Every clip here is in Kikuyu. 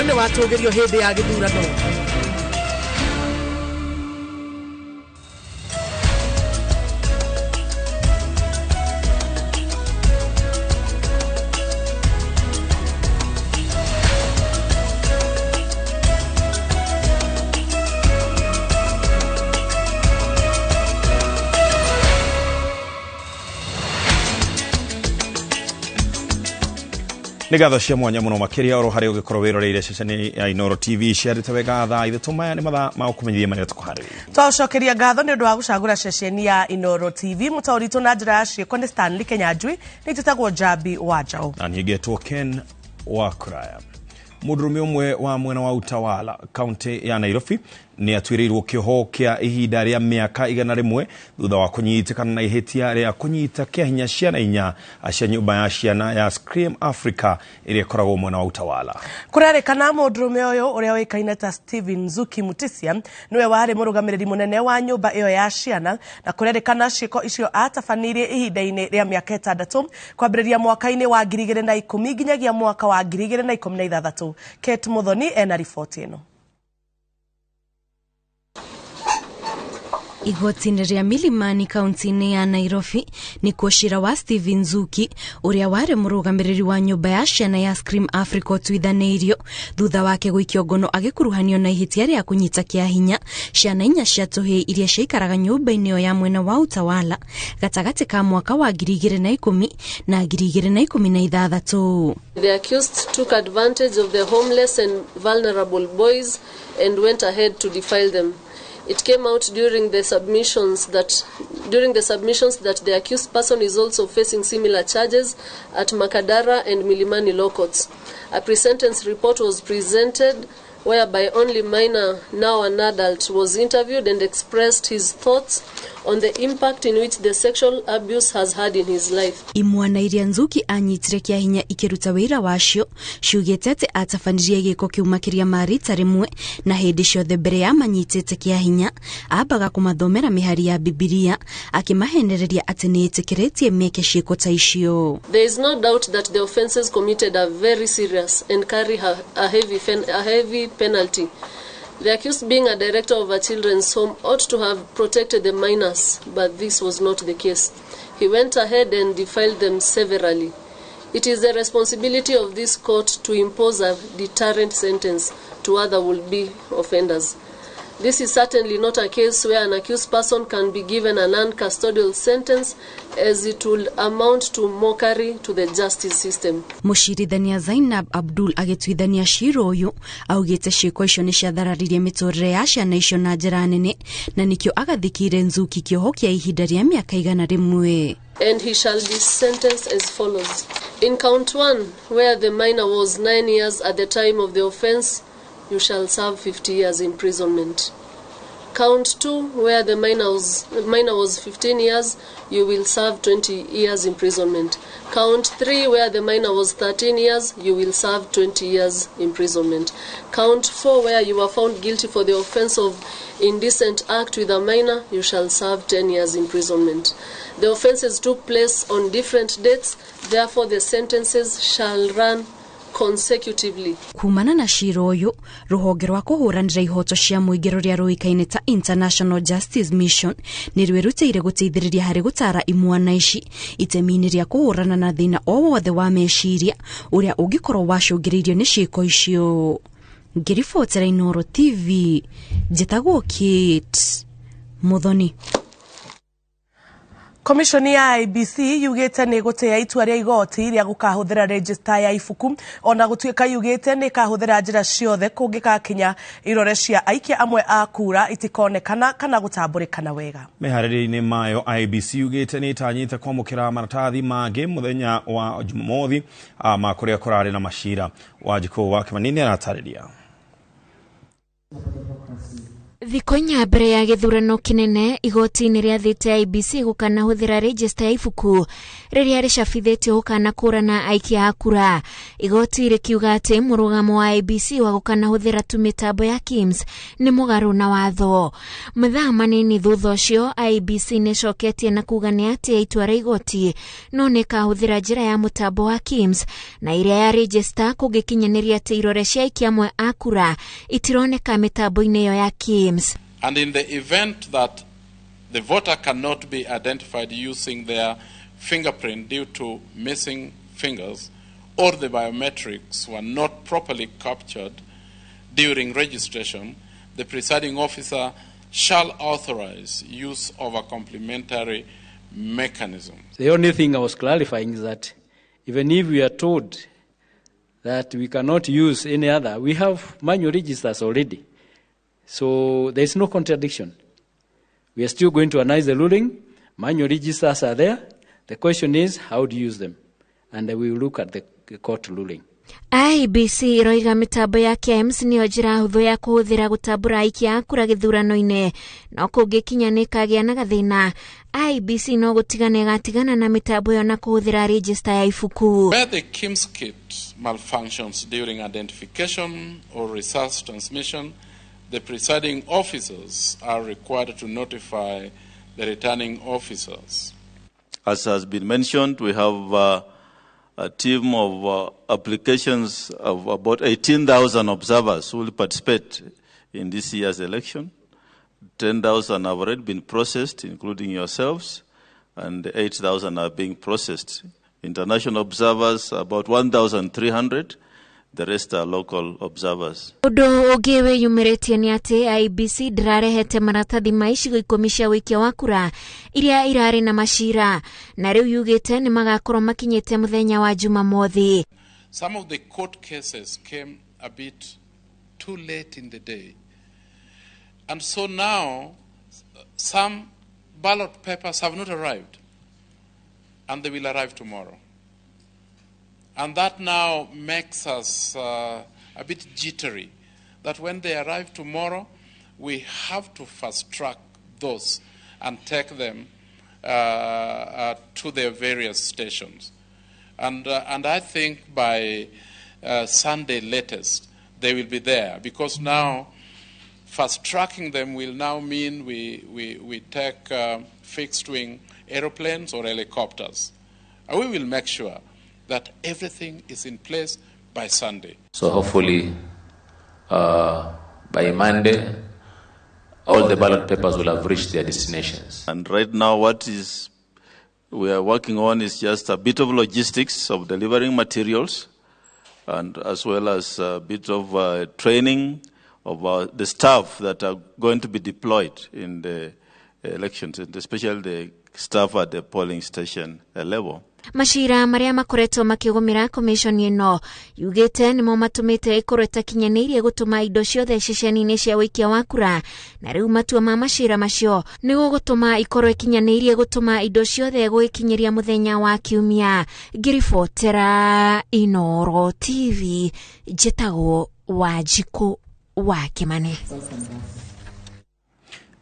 Ũyũ nĩ watũgĩrio hĩndĩ ya gĩthurano. Nĩ ngatho cia mwanya mũno makĩria oro harĩa ũgĩkorwo wĩroreire ceceni ya Inooro TV ciarĩte wega thaa 3. Maya nĩ mathaa ma gũkũmenyithia marĩa tũkũharĩrĩirie. Twaũcokeria ngatho nĩ ũndũ wa gũcagũra ceceni ya Inooro TV. Mũtaũri witũ na njĩra ya ciĩko nĩ Stanley Kenyanjui, nĩ njĩtagwo Njambi wa Njaũ. Na niĩ ngetwo Ken wa Kuraya. Mũndũrũme ũmwe wa mwena wa Utawala, kaunti ya Nairobi, nĩ atuĩrĩirwo kĩoho kĩa ihinda rĩa mĩaka 100 thutha wa kũnyitĩkana na ihĩtia rĩa kũnyita kĩa hinya ciana 4 cia nyũmba ya ciana ya Scream Africa ĩrĩa ĩkoragwo mwena wa Utawala. Kũrerĩkana mũndũrũme ũyũ ũrĩa ũĩkaine ta Steven Nzuki Mutisia nĩwe warĩ mũrũgamĩrĩri mũnene wa nyũmba ĩyo ya ciana, na kũrerĩkana ciĩko icio atabanirie ihinda-inĩ rĩa mĩaka 6 kwambĩrĩria mwaka-inĩ wa 2010 nginyagia mwaka wa 2016. Kate Muthoni ena riboti ĩno. Igoti-inĩ rĩa Milimani kaunti-inĩ ya Nairobi nĩkuo cira wa Steven Nzuki ũrĩa warĩ mũrũgamĩrĩri wa nyũmba ya ciana ya Scream Africa ũtuithanĩirio thutha wake gũikio ngono agĩkuruhanio na ihĩtia rĩa kũnyita kĩa hinya ciana 4 cia tũhĩĩ iria ciaikaraga nyũmba-inĩ ĩyo ya mwena wa Utawala gatagatĩ ka mwaka wa 2010 na 2016. The accused took advantage of the homeless and vulnerable boys and went ahead to defile them. It came out during the submissions that the accused person is also facing similar charges at Makadara and Milimani law courts. A pre-sentence report was presented whereby only minor, now an adult, was interviewed and expressed his thoughts on the impact in which the sexual abuse has had in his life. Imwana iria Nzuki anyitire kĩa hinya ikĩruta wĩra wacio ciugĩte atĩ atabanirie gĩko kĩu makĩria ma rita rĩmwe, na hĩndĩ ciothe mbere ya manyitĩte kĩa hinya ambaga kũmathomera mĩhari ya Bibilia akĩmahenereria atĩ nĩ ĩtĩkĩrĩtie meke ciĩko ta icio. There is no doubt that the offences committed are very serious and carry a heavy penalty. The accused, being a director of a children's home, ought to have protected the minors, but this was not the case. He went ahead and defiled them severally. It is the responsibility of this court to impose a deterrent sentence to other would-be offenders. This is certainly not a case where an accused person can be given a non-custodial sentence, as it would amount to mockery to the justice system. Mũcirithania Zainab Abdul agĩtuithania cira ũyũ augĩte ciĩko icio nĩ ciathararirie mĩtũrĩre ya ciana icio na njĩra nene, na nĩkĩo agathĩkĩire Nzuki kĩoho kĩa ihinda rĩa mĩaka 100. And he shall be sentenced as follows. In count 1, where the minor was 9 years at the time of the offense, you shall serve 50 years imprisonment. Count 2, where the minor was 15 years, you will serve 20 years imprisonment. Count 3, where the minor was 13 years, you will serve 20 years imprisonment. Count 4, where you were found guilty for the offense of indecent act with a minor, you shall serve 10 years imprisonment. The offenses took place on different dates, therefore the sentences shall run consecutively. Kumana na cira ũyũ, rũhonge rwa kũhũranĩra ihoto cia mũingĩ rũrĩa rũĩkaine ta International Justice Mission nĩ rwĩrutĩire gũteithĩrĩria harĩ gũtara imwana ici itemi-inĩ rĩa kũhũrana na thĩna o wothe wa meciria ũrĩa ũngĩkorwo wacũngĩrĩirio nĩ ciĩko icio. Ngĩribotera Inooro TV, njĩtagwo Kate Muthoni. Komishoni ya IEBC yugĩte nĩ gũtĩa itua rĩa igoti rĩa gũkahũthĩra register ya ibuku, ona gũtuĩka yugĩte nĩ ĩkahũthĩra njĩra ciothe kũngĩgakinya irore cia aikia amwe a kura itikonekana kana gũtambũrĩkana wega. Meharĩria-inĩ mayo IEBC yugĩte nĩ ĩtanyĩte kwamũkĩra maratathi mangĩ mũthenya wa Jumamothi ma kũrĩa kũrarĩ na macira. Wanjikũ wa Kĩmani nĩ aratarĩria. Thikũ inya mbere ya gĩthurano kĩnene, igoti nĩ rĩathĩte IEBC gũkanahũthĩra rejista ya ibuku rĩrĩa rĩcabithĩtio gũkanakũrana aikia a kura. Igoti rĩkiuga atĩ mũrũgamo wa IEBC wa gũkanahũthĩra tu mĩtambo ya KIEMS nĩ mũgarũ na watho. Mathaa manini thutha ũcio, IEBC nĩ ĩcoketie na kuga nĩ atĩ itua rĩa igoti no nĩ ĩkahũthĩra njĩra ya mũtambo wa KIEMS na ĩrĩa ya rejista kũngĩkinyanĩria atĩ irore cia aikia amwe a kura itironeka mĩtambo-inĩ ĩyo ya KIEMS. And in the event that the voter cannot be identified using their fingerprint due to missing fingers or the biometrics were not properly captured during registration, the presiding officer shall authorize use of a complementary mechanism. The only thing I was clarifying is that even if we are told that we cannot use any other, we have manual registers already. So there is no contradiction. We are still going to analyze the ruling. Manual registers are there. The question is how to use them. And we will look at the court ruling. IEBC iroiga mĩtambo ya KIEMS nĩyo njĩra hũthũ ya kũhũthĩra gũtambũra aikia a kura gĩthurano-inĩ, no kũngĩkinya nĩ ĩkagĩa na gathĩna, IEBC no gũtigana ĩgatigana na mĩtambo ĩyo na kũhũthĩra rejista ya ibuku. Where the KIEMS kit malfunctions during identification or results transmission, the presiding officers are required to notify the returning officers. As has been mentioned, we have a team of applications of about 18,000 observers who will participate in this year's election. 10,000 have already been processed, including yourselves, and 8,000 are being processed. International observers, about 1,300. The rest are local observers. Ũndũ ũngĩ wĩyumĩrĩtie nĩ atĩ IEBC ndĩrarehete maratathi ma icigo 10 cia ũikia wa kura iria irarĩ na macira, na rĩu yugĩte nĩ magakorwo makinyĩte mũthenya wa Jumamothi. Some of the court cases came a bit too late in the day. And so now some ballot papers have not arrived, and they will arrive tomorrow. And that now makes us a bit jittery, that when they arrive tomorrow, we have to fast track those and take them to their various stations. And I think by Sunday latest, they will be there, because now fast tracking them will now mean we take fixed wing aeroplanes or helicopters. And we will make sure that everything is in place by Sunday. So hopefully by Monday, all the ballot papers will have reached their destinations. And right now what is we are working on is just a bit of logistics of delivering materials, and as well as a bit of training of the staff that are going to be deployed in the elections, and especially the staff at the polling station level. Macira maria makoretwo makigumira commission ĩno yugĩte nĩmo matũmĩte ĩkorwo ĩtakinyanĩirie gũtũma indo ciothe ceceni-inĩ cia ũikia wa kura, na rĩu matua ma macira macio nĩ gũgũtũma ikorwo ĩkinyanĩirie gũtũma indo ciothe gũgĩkinyĩria mũthenya wa Kiumia. Ngĩribotera Inoro TV, njĩtagwo Wanjikũ wa Kĩmani.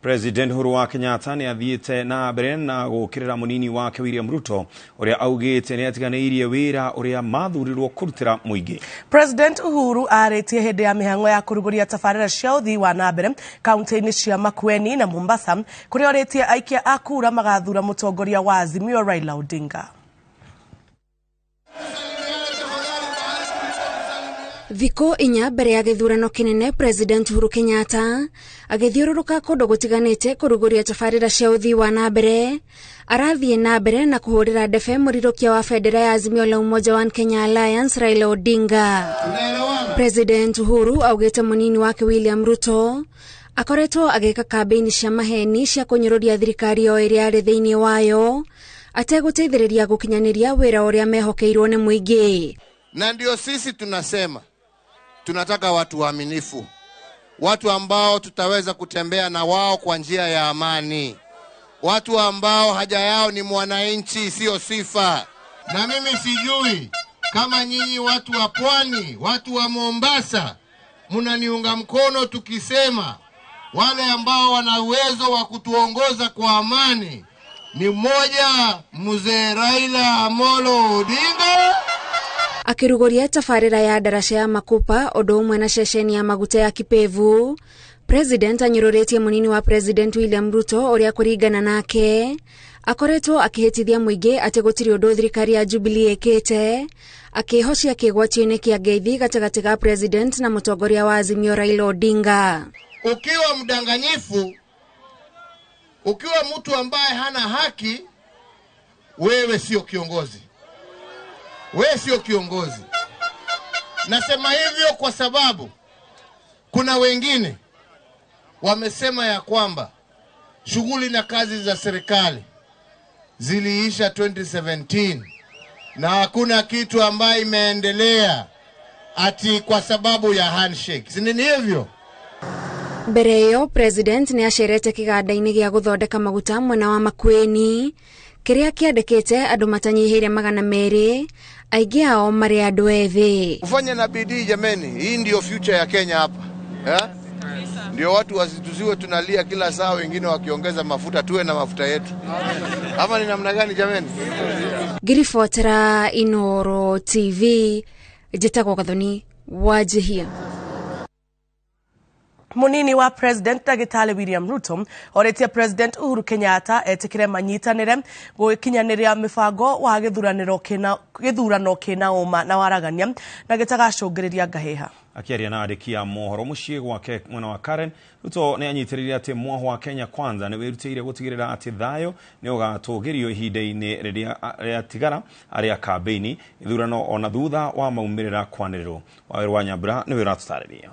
President Uhuru wa Kenyatta nĩ athiĩte na mbere na gũkĩrĩra mũnini wake William Ruto ũrĩa augĩte nĩ atiganĩirie wĩra ũrĩa mathurirwo kũrutĩra mũingĩ. President Uhuru arĩtie hĩndĩ ya mĩhang'o ya kũrugũria tabarĩra cia ũthii wa na mbere kaunti-inĩ cia Makueni na Mombasa, kũrĩa orĩtie aikia a kura magathura mũtongoria wa Azimio Raila Odinga. Thikũ inya mbere ya gĩthurano kĩnene, President Uhuru Kenyatta agĩthiũrũrũka kũndũ gũtiganĩte kũrugũria tabarĩra cia ũthii wa na mbere. Arathiĩ na mbere na kũhũrĩra ndebe mũrirũkia wa bendera ya Azimio la Umoja One Kenya Alliance Raila Odinga. President Uhuru augĩte mũnini wake William Ruto akoretwo agĩka kambĩini cia maheni cia kũnyũrũria thirikari o ĩrĩa arĩ thĩinĩ wayo ategũteithĩrĩria gũkinyanĩria wĩra ũrĩa mehokeirwo nĩ mũingĩ. Na ndio sisi tunasema tunataka watu waaminifu, watu ambao tutaweza kutembea na wao kwa njia ya amani, watu ambao haja yao ni mwananchi, sio sifa. Na mimi sijui kama nyinyi watu wa Pwani, watu wa Mombasa mnaniunga mkono tukisema Wale ambao wana uwezo wa kutuongoza kwa amani ni mmoja, Mzee Raila Amolo Odinga. Akirugoria tabarĩra ya ndaraca ya Makupa ũndũ ũmwe na ceceni ya maguta ya Kipevu, President anyũrũrĩtie mũnini wa President William Ruto ũrĩa kũringana nake akoretwo akĩhĩtithia mũingĩ atĩ gũtirĩ ũndũ thirikari ya Jubilee ĩkĩte, akĩhocia kĩgwatio-inĩ kĩa ngeithi gatagatĩ ga President na mũtongoria wa Azimio Raila Odinga. Ukiwa mdanganyifu, ukiwa mtu ambaye hana haki, wewe sio kiongozi. Wewe sio kiongozi. Nasema hivyo kwa sababu kuna wengine wamesema ya kwamba shughuli na kazi za serikali ziliisha 2017 na hakuna kitu ambaye imeendelea ati kwa sababu ya handshake. Si ni hivyo? Mbere ĩyo President nĩ acerete kĩganda-inĩ gĩa gũthondeka maguta mwena wa Makueni kĩrĩa kĩandĩkĩte andũ matanyihĩire 200, aingĩ ao marĩ andũ ethĩ. Ufanye na bidii jameni, hii ndio future ya Kenya hapa. Eh? Ndio watu wasituziwe tunalia kila saa, wengine wakiongeza mafuta, tuwe na mafuta yetu. Ama ni namna gani jameni? Ngiribotera Inoro TV, njĩtagwo Gathoni Wanjihia. Munini wa President Ndagĩtarĩ William Ruto orĩtie President Uhuru Kenyatta etĩkĩre manyitanĩre gũkinyanĩria mĩbango wa gĩthurano kĩna ũma na waragania na gĩtagacũngĩrĩria ngahĩha. Akiaria na andĩki a mohoro mũciĩ gwake mwena wa Karen, Ruto nĩ anyitĩrĩire atĩ mwaho wa Kenya Kwanza nĩ wĩrutĩire gũtigĩrĩra atĩ thayũ nĩ ũgatũgĩrio ihinda-inĩ rĩrĩa rĩatigara arĩa kambĩini ithurano ona thutha wa maumĩrĩra kwanĩrĩrwo. Waweru wa Nyambura nĩwe ũratũtarĩria.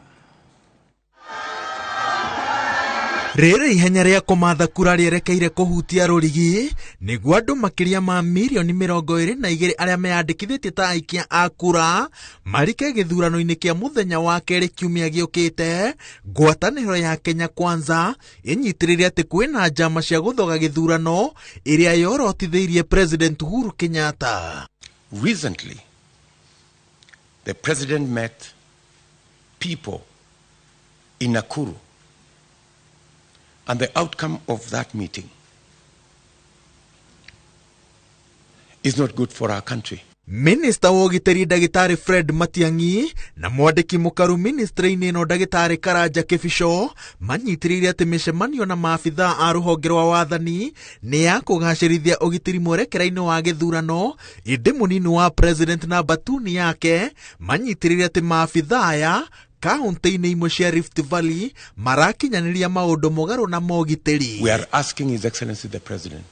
Rĩrĩ ihenya rĩa kũmatha kura rĩerekeire kũhutia rũrigi nĩguo andũ makĩria ma mirioni 22 arĩa meyandĩkithĩtie ta aikia a kura marike gĩthurano-inĩ kĩa mũthenya wa kerĩ kiumia gĩũkĩte. Ngwatanĩro ya Kenya Kwanza ĩnyitĩrĩire atĩ kwĩna njama cia gũthoga gĩthurano ĩrĩa yorotithĩirie President Uhuru Kenyatta. Recently, the president met people in Nakuru, and the outcome of that meeting is not good for our country. Minister wa ũgitĩri ndagĩtarĩ Fred Matiang'i na mwandĩki mũkaru ministry-inĩ ĩno ndagĩtarĩ Karanja Kĩbico manyitĩrĩire atĩ mĩcemanio na maabithaa a rũhonge rwa wathani nĩ ya kũgacĩrithia ũgitĩri mwerekera-inĩ wa gĩthurano, ĩndĩ mũnini wa President na mbatuni yake manyitĩrĩire atĩ maabithaa aya kaunti-inĩ imwe cia Rift Valley marakinyanĩria maũndũ mũgarũ na mogitĩri. We are asking His Excellency the President,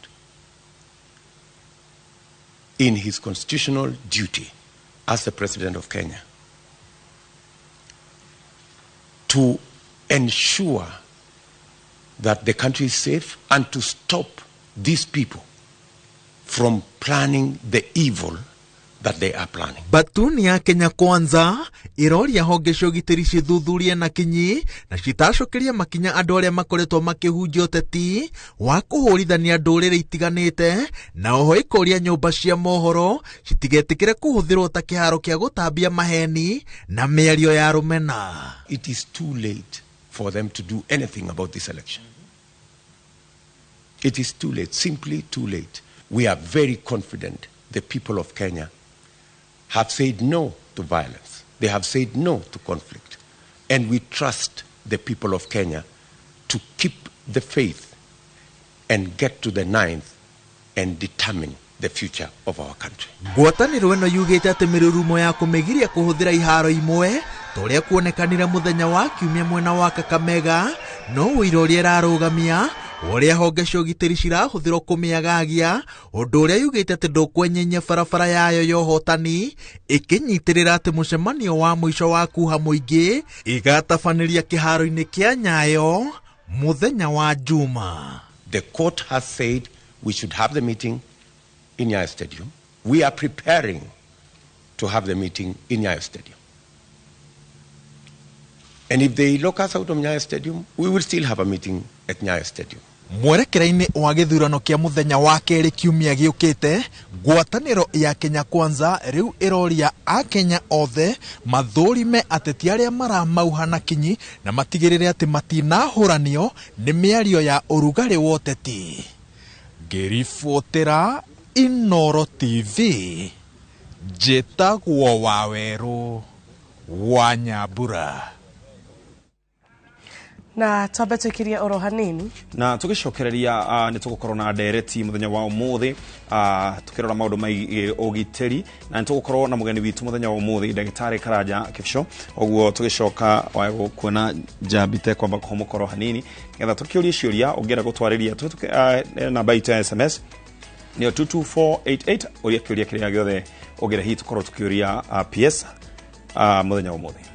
in his constitutional duty as the President of Kenya, to ensure that the country is safe and to stop these people from planning the evil that they are planning. Batuni ya Kenya Kwanza iroria honge cia ũgitĩri cithuthurie na kinyi na citacũkĩrie makinya andũ arĩa makoretwo makĩhunjia ũteti wa kũhũrithania ndũrĩrĩ itiganĩte, na oho ĩkũria nyũmba cia mohoro citigetĩkĩre kũhũthĩrwo ta kĩharo kĩa gũtambia maheni na mĩario ya rũmena. It is too late for them to do anything about this election. It is too late, simply too late. We are very confident the people of Kenya have said no to violence. They have said no to conflict. And we trust the people of Kenya to keep the faith and get to the 9th and determine the future of our country. Ngwatanĩro ĩno yugĩte atĩ mĩrurumo ya kũmĩgiria kũhũthĩra iharo imwe ta ũrĩa kuonekanire mũthenya wa kiumia mwena wa Kakamega no ũira ũrĩa ĩrarũgamia ũrĩa honge cia ũgitĩri cirahũthĩrwo kũmĩagagia, ũndũ ũrĩa yugĩte atĩ ndũkwenyenya barabara yayo ya ũhotani, ĩkĩnyitĩrĩra atĩ mũcemanio wa mũico wa kuha mũingĩ ĩgatabanĩria kĩharo-inĩ kĩa Nyayo mũthenya wa Juma. The court has said we should have the meeting in Nyayo Stadium. We are preparing to have the meeting in Nyayo Stadium. And if they lock us out of Nyayo Stadium, we will still have a meeting at Nyayo Stadium. Mwerekera-inĩ wa gĩthurano kĩa mũthenya wa kerĩ kiumia gĩũkĩte, ngwatanĩro ya Kenya Kwanza rĩu ĩroria akenya othe mathũrime ateti arĩa maramauha na kinyi na matigĩrĩre atĩ matinahũranio nĩ mĩario ya ũrugarĩ wa ũteti. Ngĩribotera Inooro TV, njĩtagwo Wawerũ wa Nyambura. Na twambe twikirie oro hanini. Na tugicokereria nĩ tũgũkorwo na ndereti mũthenya wa ũmũthĩ, tukĩrora maũndũ megiĩ ũgitĩri, na nĩ tũgũkorwo na mũgeni witũ mũthenya wa ũmũthĩ, ndagĩtarĩ Karanja Kĩbico. Ũguo tũgĩcoka kuona njambite kwamba kũhũmũka hanini nĩgetha tũkĩũrie ciũria ũngĩenda gũtwarĩria, tũhĩtũke namba itũ ya SMS nĩyo 22488, ũria kĩũria kĩrĩa gĩothe ũngĩenda hihi tũkorwo tũkĩũria PS mũthenya wa ũmũthĩ.